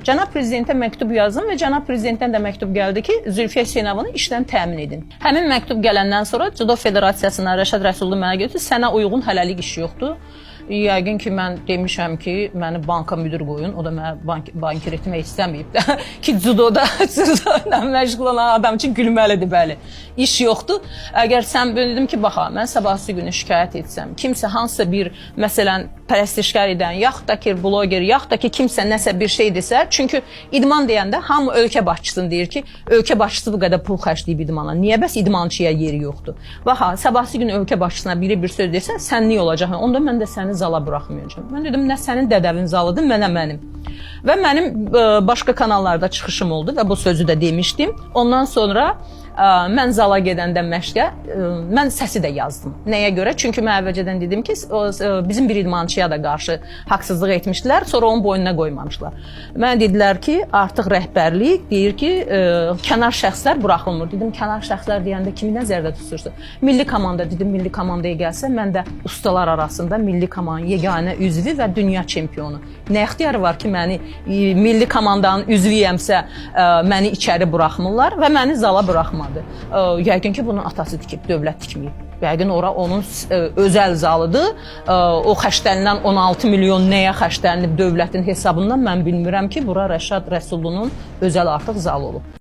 Cənab prezidentə məktub yazdım və cənab prezidentdən də məktub gəldi ki, Zülfiyə Hüseynovanı işdən təmin edin. Həmin məktub gələndən sonra Cüdo Federasiyasından Rəşad Rəsullu mənə götürdü, sənə uyğun hələlik iş yoxdur. Yəqin ki, mən demişəm ki, məni banka müdir qoyun. O da mənə bankir etmək istəməyib də ki, cüdoda cüdo ilə məşğul olan adam üçün gülməlidir, bəli. İş yoxdur. Əgər sən ben dedim ki, bax ha, mən sabahsı günü şikayət etsəm, kimsə hansısa bir məsələn pərəstişkar edən, yaxud da ki, bloger, yaxud da ki, kimsə nəsə bir şey desə, çünki idman deyəndə hamı ölkə başçısını deyir ki, ölkə başçısı bu qədər pul xərcləyib idmana. Niyə bəs idmançıya yeri yoxdur? Bax ha, sabahsı gün ölkə başçısına biri bir söz desə, sən niyə olacaq? Onda mən də səni zala buraxmayacağam. Mən dedim, nə sənin dədəvin zalıdır, mənə mənim. Və mənim başqa kanallarda çıxışım oldu və bu sözü də demişdim. Ondan sonra mən zala gedəndə məşqə, mən səsi də yazdım. Nəyə görə? Çünki mən əvvəlcədən dedim ki, bizim bir idmançıya da qarşı haqsızlıq etmişdilər, sonra onun boynuna qoymamışlar. Mənə dedilər ki, artıq rəhbərlik deyir ki, kənar şəxslər buraxılmır. Dedim, kənar şəxslər deyəndə kimi nəzərdə tutursunuz? Milli komanda dedim, milli komandaya gəlsə, mən də ustalar arasında milli komandanın yeganə üzvü və dünya çempionu. Nə ixtiyarı var ki, məni milli komandanın üzvüyəmsə, məni içəri buraxmırlar və məni zala buraxmadı. Yəqin ki, bunu atası tikib, dövlət tikməyib. Yəqin ora onun özəl zalıdır. O xərclənilən 16 milyon nəyə xərclənilib dövlətin hesabından mən bilmirəm ki, bura Rəşad Rəsullunun özəl artıq zalı olub.